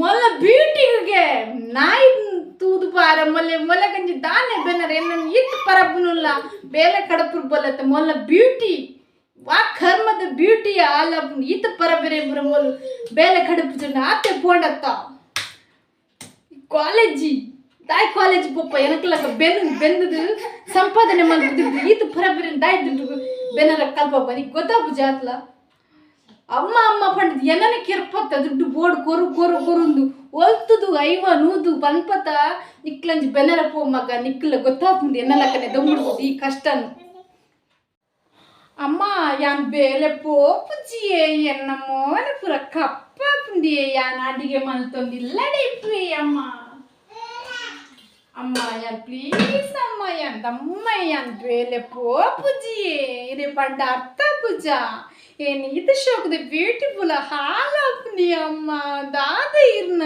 ಮೊಲ್ಲ ಬ್ಯೂಟಿಗೆ ನಾಯಿ ತೂದು ಪಾರ ಮೊಲ್ಲೆ ಮೊಲೆ ಕಂಜಿ ದಾನೆ ಬೆನ್ನರ ಎನ್ನ ಇತ್ತು ಪರಬ್ಬುನುಲ್ಲ ಬೇಲೆ ಕಡಪುರ್ ಬೊಲ್ಲತ್ತೆ. ಮೊಲ್ಲ ಬ್ಯೂಟಿ ವಾ ಕರ್ಮದ ಬ್ಯೂಟಿ ಆಲ ಈತ ಪರಬೆರೆ ಬುರ ಮೊಲು ಬೇಲೆ ಕಡಪು ಜನ ಆತೆ ಪೋಂಡತ್ತ. ಕಾಲೇಜಿ ದಾಯ್ ಕಾಲೇಜ್ ಪೊಪ್ಪ ಎನಕ್ಲಕ್ಕ ಬೆನ್ ಬೆಂದದು ಸಂಪಾದನೆ ಮಲ್ಪುದು. ಈತ ಪರಬೆರೆ ದಾಯ್ ದುಡ್ಡು ಬೆನ್ನರ ಕಲ್ಪ ಬನಿ ಗೊತ್ತಾಪು ಜಾತ್ಲ. ಅಮ್ಮ ಅಮ್ಮ ಪಂಡದು ಎನ್ನನೆ ಕೆರ್ಪತ್ತ. ದುಡ್ಡು ಬೋಡು ಕೊರು ಕೊರು ಕೊರುಂದು ಒಲ್ತುದು 50 100 ಪನ್ಪತ. ನಿಕ್ಲಂಜಿ ಬೆನ್ನರ ಪೋ ಮಗ, ನಿಕ್ಲ ಗೊತ್ತಾಪುಂಡು ಎನ್ನಲಕ್ಕನೆ ದೊಂಬುಡು ಈ ಕಷ್ಟನು. ಅಮ್ಮ, ಯಾನ್ ಬೇಲೆ ಪೋಪುಜಿಯೇ. ಎನ್ನ ಮೋನೆ ಪೂರ ಕಪ್ಪಾಪುಂಡಿಯೇ. ಯಾನ್ ಅಡಿಗೆ ಮಲ್ತೊಂದಿಲ್ಲಡೆ ಇಪ್ಪುವೆ ಅಮ್ಮ. ಅಮ್ಮ, ಯಾನ್ ಪ್ಲೀಸ್ ಅಮ್ಮ, ಯಾನ್ ದಮ್ಮ ಯಾನ್ ಬೇಲೆ ಪೋಪುಜಿಯೇ. ಇರೆ ಪಂಡ ಅರ್ಥ ಪೂಜ ಏನ್ ಇದು ಶೋಕದ ಬ್ಯೂಟಿಫುಲ್ ಹಾಲಾಪುಂಡಿ ಅಮ್ಮ. ದಾದ ಇರ್ನ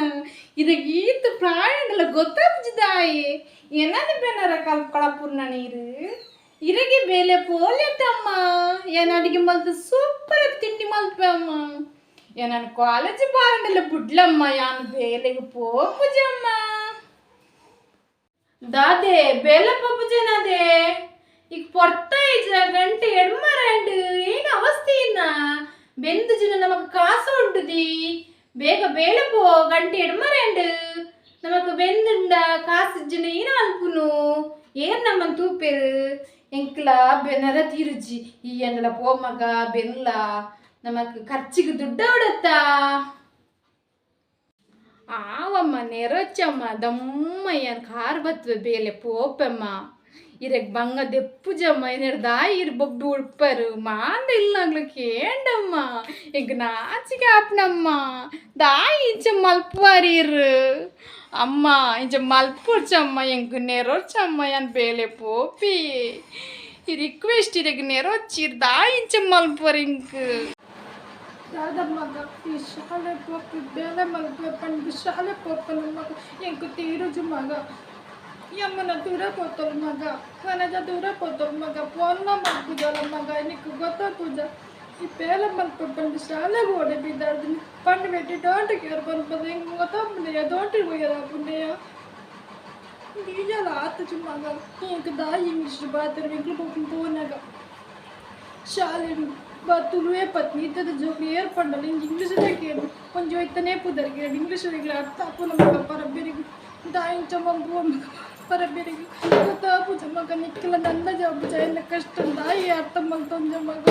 ಇರಗ ಈತ ಪ್ರಾಯಂಡಲ ಗೊತ್ತಾಪುಜಿದಾಯೆ. ಏನದ ಬೇನಾರ ಕಲ್ಪಕಳಪುರ್ನ ನೀರು ಇರಗೆ ಬೇಲೆ ಪೋಲೆತ್ತಮ್ಮ. ಏನ್ ಅಡಿಗೆ ಮಲ್ತು ಸೂಪರ್ ತಿಂಡಿ ಮಲ್ಪೆ ಅಮ್ಮ. ನಾನು ಕಾಲೇಜ್ ಬಾರಂಡಲ ಬುಡ್ಲಮ್ಮ, ಯಾನ್ ಬೇಲೆಗೆ ಪೋಪುಜಮ್ಮ. ದಾದೆ ಬೇಲೆ ಪೋಪುಜನದೇ? ಈಗ ಪೊರ್ತ ಇಜ್ರ ಗಂಟೆ ಎಡ್ಮರಂಡು. ಏನು ಅವಸ್ಥೆ ಇನ್ನ ಬೆಂದು ಜನ ನಮಕ್ ಕಾಸು ಉಂಟುದಿ. ಬೇಗ ಬೇಲೆ ಪೋ, ಗಂಟೆ ಎಡ್ಮರಂಡು. ನಮಕ್ ಬೆಂದುಂಡ ಕಾಸು ಜನ ಏನು ಅಲ್ಪುನು? ಏನ್ ನಮ್ಮನ್ ತೂಪೆರು? ಎಂಕ್ಲ ಬೆನರ ತೀರುಜಿ. ಈ ಎಂಡಲ ಪೋ ಮಗ, ಬೆನ್ಲ, ನಮಕ್ ಖರ್ಚಿಗೆ ದುಡ್ಡ ಉಡತ್ತಾ. ಆವಮ್ಮ ನೆರೊಚ್ಚಮ್ಮ ದಮ್ಮಯ್ಯನ್ ಕಾರ್ ಬತ್ತುವೆ. ಬೇಲೆ ಪೋಪೆಮ್ಮ. ಇರೆಗ್ ಬಂಗ ದೆಪ್ಪುಜಮ್ಮ. ಏನೇರ್ ದಾಯಿ ಇರ್ ಬೊಬ್ಬು ಉಡ್ಪರು ಮಾಂದ ಇಲ್ಲಾಗ್ಲು ಕೇಂಡಮ್ಮ. ಎಂಕ್ ನಾಚಿಕೆ ಆಪ್ನಮ್ಮ. ದಾಯಿ ಇಂಚ ಮಲ್ಪುವರೀರ್ ಅಮ್ಮ? ಇಂಚ ಮಲ್ಪುರ್ಚಮ್ಮ, ಎಂಕ್ ನೆರೊಚ್ಚಮ್ಮ. ಯಾನ್ ಬೇಲೆ ಪೋಪಿ. ಈ ರಿಕ್ವೆಸ್ಟ್ ಇರೆಗ್ ನೆರೊಚ್ಚಿ. ದಾಯಿ ಇಂಚ ಮಲ್ಪುವರ್ ಇಂಕ್? ದಾದ ಮಗ, ಈ ಶಾಲೆ ಪೋಪಿ ಬೇಲೆ ಮಲ್ಪೆ ಪಂಡು ಶಾಲೆ ಪೋಪನ ಮಗ. ಎಂಕು ತೀರುಜು ಮಗ. ಯಮ್ಮನ ದೂರ ಪೋತಲ್ ಮಗ, ವನಜ ದೂರ ಪೋತಲ್ ಮಗ. ಫೋನ್ನ ಮಲ್ಪುಜಲ ಮಗ. ನಿಕ್ಕು ಗೊತ್ತಾಪುಜ? ಈ ಬೇಲೆ ಮಲ್ಪೆ ಪಂಡು ಶಾಲೆ ಓಡೆ ಬಿದ್ದಾಡ್ದಿನಿ ಪಂಡು ಬೆಟ್ಟಿ don't care ಪನ್ಪದ. ಎಂಕ್ ಗೊತ್ತಾಪುಂಡೆಯ? ದೋಂಟಿ ಪೋಯದಾಪುಂಡೆಯ? ಬೀಜಲ ಆತುಜು ಮಗ. ಎಂಕ್ ದಾಯಿ ಇಂಗ್ಲೀಷ್ ಪಾತೆರ ಎಂಕ್ಲು ಪೋಪುನ ಪೋನಾಗ ಶಾಲೆ ತುಳುವೆ ಪತ್ನಿ ಇತ್ತದ ಜೋಕ್ಲು ಏರ್ ಪಂಡಲ ಇಂಚ ಇಂಗ್ಲೀಷ್ ಕೇನು. ಒಂಜಿ ಒಯ್ತನೇ ಪುದರ್ ಕೇಳು. ಇಂಗ್ಲೀಷ್ ಅರ್ಥ ಆಪುನ ಮಗ ಪರಬ್ಯರಿಗೆ. ದಾಯಿಂಚ ಮಲ್ಪುವ ಮಗ ಪರಬ್ಯರಿಗೆ? ಗೊತ್ತಾಪುಜ ಮಗ ನಿಕ್ಲ? ನಂದ ಜಾಪುಜ ಎನ್ನ ಕಷ್ಟ? ದಾಯಿ ಅರ್ಥ ಮಲ್ತೊಂಜ ಮಗ?